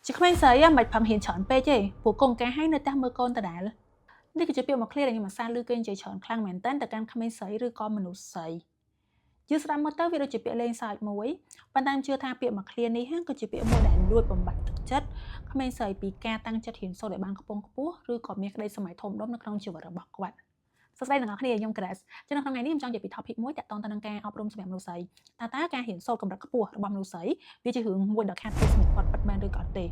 ជាក្មេងស្រីមិនប្រឹងរៀនច្រើនពេកទេព្រោះកូនកាឲ្យនៅផ្ទះមើលកូនដដែលនេះគឺជាពាក្យមួយឃ្លាដែលខ្ញុំអាសាឮគេនិយាយច្រើនខ្លាំងមែនតើទៅកាន់ក្មេងស្រីឬក៏មនុស្សស្រីយើងស្ដាប់មើលទៅវាដូចជាពាក្យលេងសើចមួយប៉ុន្តែខ្ញុំជឿថាពាក្យមួយឃ្លានេះគឺជាពាក្យមួយដែលលួចបំបាក់ទឹកចិត្តក្មេងស្រីពីការតាំងចិត្តរៀនសូត្រឲ្យបានខ្ពង់ខ្ពស់ឬក៏មានក្តីសម័យធំដុំនៅក្នុងជីវិតរបស់គាត់សួស្តីទាំងអស់គ្នាខ្ញុំ Grace ចឹងនៅក្នុងថ្ងៃនេះខ្ញុំចង់និយាយពី topic មួយទាក់ទងទៅនឹងការអប់រំសម្រាប់មនុស្សស្រីតើតើការរៀនសូត្រកម្រិតខ្ពស់របស់មនុស្សស្រីវាជារឿងមួយដ៏ខាតពេលសម្រាប់គាត់ពិតមែនឬក៏អត់ទេ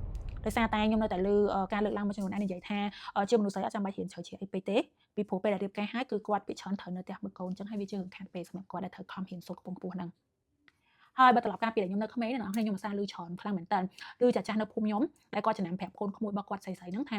ដោយសារតែខ្ញុំនៅតែលើការលើកឡើងមួយចំនួនដែរនិយាយថាជាមនុស្សស្រីអត់ចាំបាច់រៀនជ្រៅជ្រះអីពេកទេពីព្រោះពេលដែលរៀបការហើយគឺគាត់ពិច្រើនត្រូវនៅផ្ទះមើលកូនចឹងហើយវាជារឿងខាតពេលសម្រាប់គាត់ដែលត្រូវខំរៀនសូត្រខ្ពង់ខ្ពស់ហ្នឹងហើយបើត្រឡប់កាលពីដែលខ្ញុំនៅក្មេងអ្នកនរគ្នាខ្ញុំឧស្សាហ៍លឺច្រើនខ្លាំងមែនតើគឺចាស់ចាស់នៅភូមិខ្ញុំដែលគាត់ចំណាំប្រាប់កូនក្មួយរបស់គាត់ស្រីៗហ្នឹងថ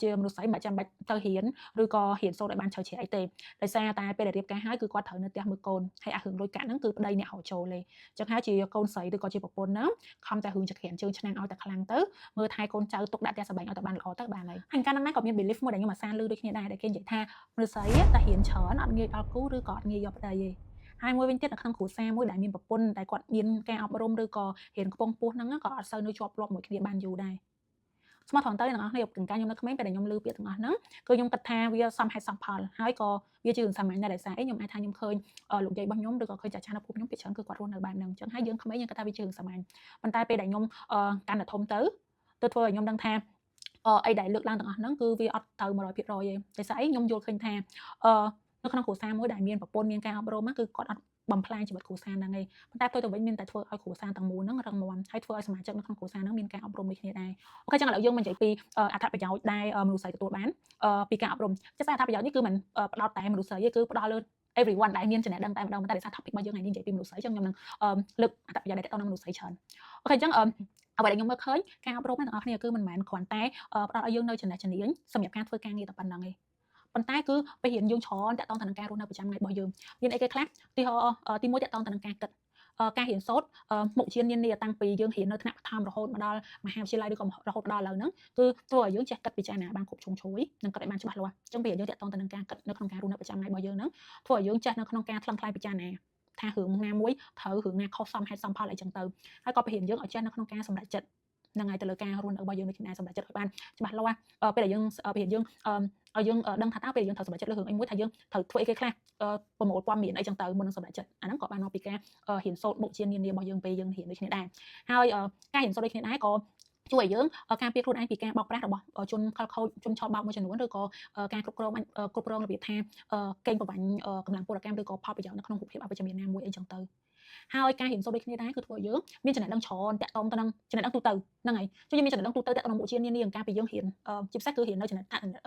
ាជាមនុស្សស្រីមិនចាំបាច់ទៅរៀនឬក៏រៀនសូត្រឲ្យបានជ្រៅជ្រះអីទេដោយសារតែពេលដែលរៀបការហើយគឺគាត់ត្រូវនៅផ្ទះមើលកូនហើយអារឿងលុយកាក់ហ្នឹងគឺប្តីអ្នករកចូលទេចឹងហើយជាកូនស្រីឬក៏ជាប្រពន្ធហ្នឹងខំតែរឿងចក្រានជើងឆ្នាំងឲ្យតែខ្លាំងទៅមើលថែកូនចៅទុកដាក់ផ្ទះសម្បែងឲ្យតែបានល្អទៅបានហើយហើយកាលហ្នឹងក៏មាន belief មួយដែលខ្ញុំអាសាលឺដូចគ្នាដែរដែលគេនិយាយថាមនុស្សស្រីតែរៀនច្រើនអត់ងាយដល់គូឬក៏អត់ងាយយកប្តីទេហើយមួយវិញទៀតនៅក្នុងគ្រួសារមួយដែលមានប្រពន្ធតែគាត់មានការអប់រំឬក៏រៀនខ្ពង់ខ្ពស់ហ្នឹងក៏អត់សូវនៅជាប់លាប់មួយគ្នាបានយូរដែរស្មោះត្រង់ទៅអ្នកនរគ្នាកង្ការខ្ញុំនៅក្មេងពេលដែលខ្ញុំឮពាក្យទាំងអស់ហ្នឹងគឺខ្ញុំគិតថាវាសមហេតុសមផលហើយក៏វាជារឿងសាមញ្ញដែរដោយសារអីខ្ញុំអាចថាខ្ញុំឃើញលោកយាយរបស់ខ្ញុំឬក៏ឃើញចាស់ចាស់នៅភូមិខ្ញុំភាគច្រើនគឺគាត់រស់នៅបែបហ្នឹងអញ្ចឹងហើយយើងក្មេងយើងគិតថាវាជារឿងសាមញ្ញប៉ុន្តែពេលដែលខ្ញុំកាន់តែធំទៅទៅធ្វើឲ្យខ្ញុំដឹងថាអីដែលលើកឡើងទាំងអស់ហ្នឹងគឺវាអត់ទៅ100%ទេដោយសារអីខ្ញុំយល់ឃើញថាអឺនៅក្នុងគ្រួសារមួយដែលមានប្រពន្ធមានការអប់រំគឺគាត់អត់បំផ្លាញជីវិតគ្រួសារហ្នឹងឯងប៉ុន្តែផ្ទុយទៅវិញមានតែធ្វើឲ្យគ្រួសារទាំងមូលហ្នឹងរឹងមាំហើយធ្វើឲ្យសមាជិកនៅក្នុងគ្រួសារហ្នឹងមានការអប់រំដូចគ្នាដែរ okay ចឹងឥឡូវយើងមកនិយាយពីអត្ថប្រយោជន៍ដែលមនុស្សស្រីទទួលបានពីការអប់រំជាស្ដែងអត្ថប្រយោជន៍នេះគឺមិនផ្ដោតតែមនុស្សស្រីទេគឺផ្ដោតលើ everyone ដែលមានចំណេះដឹងតែម្ដងប៉ុន្តែដោយសារ topic របស់យើងថ្ងៃនេះនិយាយពីមនុស្សស្រីចឹងខ្ញុំនឹងលើកអត្ថប្រយោជន៍ដែលទាក់ទងនឹងមនុស្សស្រីច្រើន okay អញ្ចឹងអ្វីដែលខ្ញុំមើលឃើញការអប់រំអ្នកទាំងអស់គ្នាគឺមិនមែនគ្រាន់តែផ្ដល់ឲ្យយើងនៅចំណេះជំនាញសម្រាប់ការធ្វើការងារតែប៉ុណ្ណឹងទេប៉ុន្តែគឺពេលរៀនយើងច្រើនទាក់ទងទៅនឹងការរស់នៅប្រចាំថ្ងៃរបស់យើងមានអីគេខ្លះទីហោទីមួយទាក់ទងទៅនឹងការគិតការរៀនសូត្រមុខវិជ្ជានានាតាំងពីយើងរៀននៅថ្នាក់បឋមរហូតមកដល់មហាវិទ្យាល័យឬក៏រហូតដល់ឥឡូវហ្នឹងគឺធ្វើឲ្យយើងចេះគិតពិចារណាបានគ្រប់ជ្រុងជ្រោយនិងគិតឲ្យបានច្បាស់លាស់អញ្ចឹងពេលយើងទាក់ទងទៅនឹងការគិតនៅក្នុងការរស់នៅប្រចាំថ្ងៃរបស់យើងហ្នឹងធ្វើឲ្យយើងចេះនៅក្នុងការថ្លឹងថ្លែងពិចារណាថារឿងណាមួយត្រូវរឿងណាខុសសមហេតុសមផលអីចឹងទៅហើយក៏បង្រៀនយើងឲ្យចេះនៅក្នុងការសម្រេចចិត្តហ្នឹងហើយទៅលើការរស់នៅរបស់យើងដូចគ្នាសម្រេចចិត្តឲ្យបានច្បាស់លាស់ពេលដែលយើងពេលយើងឲ្យយើងដឹងថាតើពេលយើងត្រូវសម្រេចចិត្តលើរឿងអីមួយថាយើងត្រូវធ្វើអីគេខ្លះប្រមូលព័ត៌មានអីចឹងទៅមុននឹងសម្រេចចិត្តអាហ្នឹងក៏បានមកពីការរៀនសូត្រមុខជានានារបស់យើងពេលយើងរៀនដូចគ្នាដែរហើយការរៀនសូត្រដូចគ្នាដែរក៏ជួយឲ្យយើងការពារខ្លួនឯងពីការបោកប្រាស់របស់ជនខិលខូចជនឆបោកមួយចំនួនឬក៏ការគ្រប់គ្រងគ្រប់គ្រងរបៀបថាកេងប្រវ័ញ្ចកម្លាំងពលកម្មឬក៏ផលប្រយោជន៍នៅក្នុងរូបភាពអវិជ្ជមានណាមួយអីចឹងទៅហើយការរៀនសូត្រដូចគ្នាដែរគឺធ្វើឲ្យយើងមានចំណេះដឹងច្រើនទាក់ទងទៅនឹងចំណេះដឹងទូទៅហ្នឹងហើយជួយយើងមានចំណេះដឹងទូទៅទាក់ទងនឹងមុខវិជ្ជានានាការពីយើងរៀនជាពិសេសគឺរៀននៅចំណេះ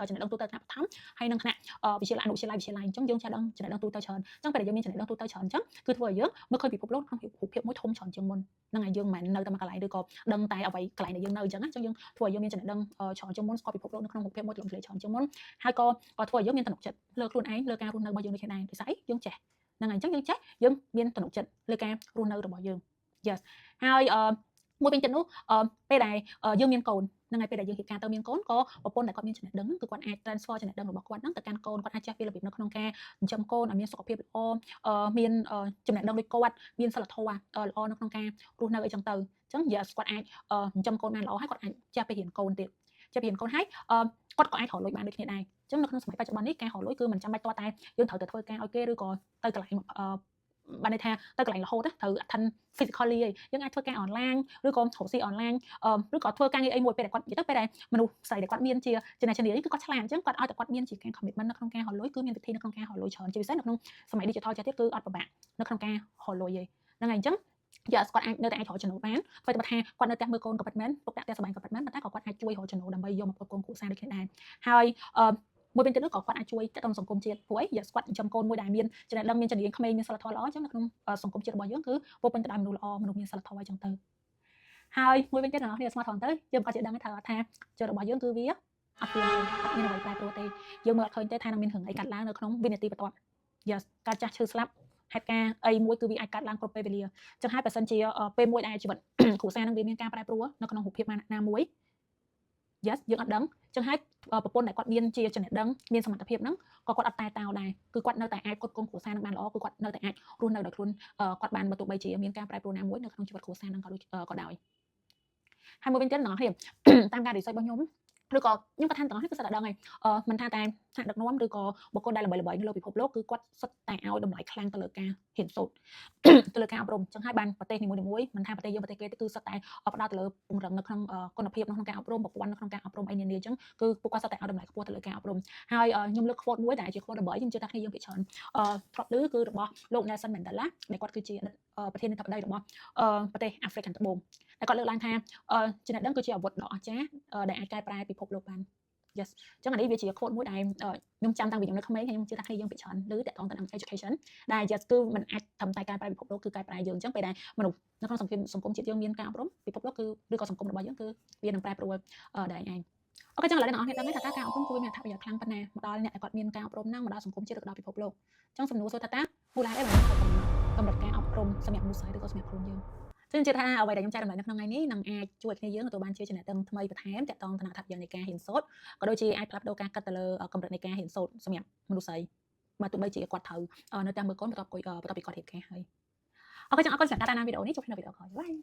ចំណេះដឹងទូទៅថ្នាក់បឋមហើយនិងថ្នាក់វិទ្យាល័យអនុវិទ្យាល័យវិទ្យាល័យអញ្ចឹងយើងចេះដឹងចំណេះដឹងទូទៅច្រើនអញ្ចឹងពេលដែលយើងមានចំណេះដឹងទូទៅច្រើនអញ្ចឹងគឺធ្វើឲ្យយើងមើលឃើញពិភពលោកក្នុងរូបភាពមួយធំច្រើនជាងមុនហ្នឹងហើយយើងមិនមែននៅតែមួយកន្លែងឬក៏ដឹងតែអ្វីកន្លែងដែលយើងនៅអញ្ចឹងអញ្ចឹងយើងធ្វើឲ្យយើងមានចំណេះដឹងច្រើនជាងមុនស្គាល់ពិភពលោកនៅក្នុងរូបភាពមួយទូលំទូលាយច្រើនជាងមុនហើយក៏ធ្វើឲ្យយើងមានទំនុកចិត្តលើខ្លួនឯងលើការរស់នៅរបស់យើងដូចគ្នាដែរដោយសារអីយើងចេះហ្នឹងហើយអញ្ចឹងយើងចេះយើងមានទំនុកចិត្តលើការរស់នៅរបស់យើង yes ហើយអឺមួយវិញទៀតនោះពេលដែលយើងមានកូនហ្នឹងហើយពេលដែលយើងរៀបការទៅមានកូនក៏ប្រពន្ធដែលគាត់មានចំណេះដឹងហ្នឹងគឺគាត់អាច transfer ចំណេះដឹងរបស់គាត់ហ្នឹងទៅកាន់កូនគាត់អាចចេះពីរបៀបនៅក្នុងការចិញ្ចឹមកូនឲ្យមានសុខភាពល្អមានចំណេះដឹងដូចគាត់មានសិលធម៌ល្អនៅក្នុងការរស់នៅអីចឹងទៅអញ្ចឹង yes គាត់អាចចិញ្ចឹមកូនបានល្អហើយគាត់អាចចេះពីរៀនកូនទៀតចេះពីរៀនកូនហើយគាត់ក៏អាចរកលុយបានដូចគ្នាដែរអញ្ចឹងនៅក្នុងសម័យបច្ចុប្បន្ននេះការរកលុយគឺមិនចាំបាច់តតែយើងត្រូវតែធ្វើការឲ្យគេឬក៏ទៅកន្លែងបានន័យថាទៅកន្លែងរហូតត្រូវ attend physically ឯងយើងអាចធ្វើការ online ឬក៏រកស៊ី online ឬក៏ធ្វើការងារអីមួយពេលដែលគាត់និយាយទៅពេលដែលមនុស្សស្រីដែលគាត់មានជាចំណេះជំនាញគឺគាត់ឆ្លាតអញ្ចឹងគាត់ឲ្យតែគាត់មានជាការ commitment នៅក្នុងការរកលុយគឺមានវិធីនៅក្នុងការរកលុយច្រើនជាពិសេសនៅក្នុងសម័យ digital ចេះទៀតគឺអត់ពិបាកនៅក្នុងការរកលុយឯងហ្នឹងហើយអញ្ចឹងយ៉ាគាត់អាចនៅតែអាចរកចំណូលបានធ្វើតែថាគាត់នៅផ្ទះមើលកូនក៏ពិតមែនពុកដាក់ផ្ទះសម្បែងក៏ពិតមែនប៉ុន្តែក៏គាត់អាចជួយរកចំណូលដើម្បីយកមកផ្គត់ផ្គង់គ្រួសារដូចគ្នាដែរហើយអឺមួយវិញទៀតនោះក៏គាត់អាចជួយទាក់ទងសង្គមជាតិព្រោះអីយ៉ាគាត់ចិញ្ចឹមកូនមួយដែលមានចំណេះដឹងមានជំនាញក្មេងមានសិលធម៌ល្អអញ្ចឹងនៅក្នុងសង្គមជាតិរបស់យើងគឺពោពេញទៅដោយមនុស្សល្អមនុស្សមានសិលធម៌អញ្ចឹងទៅហើយមួយវិញទៀតអ្នកនរគ្នាស្មាតថងទៅយើងក៏ជាដឹងថាថាចិត្តរបស់យើងគឺវាអត់ទៀងទេអត់មានអ្វីប្រែប្រួលទេយើងមើលអត់ឃើញទេថានឹងមានរឿងអីកើតឡើងនៅក្នុងវិនាទីបន្ទាប់ Yes ការចាស់ឈឺស្លាប់ហេតុការណ៍អីមួយគឺវាអាចកើតឡើងគ្រប់ពេលវេលាចឹងហើយបើសិនជាពេលមួយដែលជីវិតគ្រួសារនឹងវាមានការប្រែប្រួលនៅក្នុងរូបភាពណាមួយ yes យើងអត់ដឹងចឹងហើយប្រពន្ធដែលគាត់មានជាចំណេះដឹងមានសមត្ថភាពហ្នឹងក៏គាត់អត់តែតោដែរគឺគាត់នៅតែអាចគ្រប់គ្រងគ្រួសារនឹងបានល្អគឺគាត់នៅតែអាចរស់នៅដោយខ្លួនគាត់បានបើទោះបីជាមានការប្រែប្រួលណាមួយនៅក្នុងជីវិតគ្រួសារហ្នឹងក៏ដូចក៏ដោយ ហើយមួយវិញទៀតអ្នកនរគ្នាតាមការ research របស់ខ្ញុំឬក៏ខ្ញុំគាត់ថាទាំងអស់នេះគឺសិតតែដឹងហើយអឺមិនថាតែថ្នាក់ដឹកនាំឬក៏បុគ្គលដែលល្បីៗនៅលើពិភពលោកគឺគាត់សុទ្ធតែឲ្យតម្លៃខ្លាំងទៅលើការរៀនសូត្រទៅលើការអប់រំចឹងហើយបានប្រទេសនីមួយៗមិនថាប្រទេសយើងប្រទេសគេទេគឺសុទ្ធតែផ្ដោតទៅលើពង្រឹងនៅក្នុងគុណភាពនៅក្នុងការអប់រំប្រព័ន្ធនៅក្នុងការអប់រំអីនានាចឹងគឺពួកគាត់សុទ្ធតែឲ្យតម្លៃខ្ពស់ទៅលើការអប់រំហើយខ្ញុំលើក quote មួយដែលជា quote ល្បីខ្ញុំជឿថាគ្នាយើងភាគច្រើនធ្លាប់ឮគឺរបស់លោក Nelson Mandela ដែលគាត់គឺជាប្រធានាធិបតីរបស់ប្រទេសអាហ្វ្រិកខាងត្បូងតែគាត់លើកឡើងថាចំណេះដឹងគឺជាអាវុធដ៏អស្ចារ្យដែលអាចកែប្រែពិភពលោកបាន yes អញ្ចឹងអានេះវាជា quote មួយដែលខ្ញុំចាំតាំងពីខ្ញុំនៅក្មេងហើយខ្ញុំជឿថាគ្នាយើងភាគច្រើនឮតាក់ទងទៅនឹង education ដែល yes គឺมันអាចត្រឹមតែកែប្រែពិភពលោកគឺកែប្រែយើងអញ្ចឹងពេលដែលមនុស្សនៅក្នុងសង្គមសង្គមជាតិយើងមានការអប់រំពិភពលោកគឺឬក៏សង្គមរបស់យើងគឺវានឹងប្រែប្រួលដែរឯង OK ចឹងឥឡូវអ្នកនរគ្នាដឹងហើយថាតើការអប់រំគួរមានអត្ថប្រយោជន៍ខ្លាំងប៉ុណ្ណាមកដល់អ្នកដែលគាត់មានការអប់រំហ្នឹងមកដល់សង្គមជាតិឬក៏ដល់ពិភពលោកអញ្ចឹងសំណួរសួរថាតើមូលហេតុអីបានត្រូវកម្រិតការអប់រំសម្រាប់មនុស្សស្រីឬក៏សម្រាប់ខ្លួនយើងចឹងជឿថាអ្វីដែលខ្ញុំចែករំលែកនៅក្នុងថ្ងៃនេះនឹងអាចជួយគ្នាយើងទទួលបានជាចំណេះដឹងថ្មីបន្ថែមទាក់ទងទៅនឹងអត្ថប្រយោជន៍នៃការរៀនសូត្រក៏ដូចជាអាចផ្លាស់ប្ដូរការគិតទៅលើកម្រិតនៃការរៀនសូត្រសម្រាប់មនុស្សស្រីបើទោះបីជាគាត់ត្រូវនៅតាមមើលកូនបន្ទាប់បន្ទាប់ពីគាត់រៀបការហើយ OK ចឹងអរគុណសម្រាប់ការតាមដានវីដេអូនេះជួបគ្នានៅវីដេអូក្រោយ bye.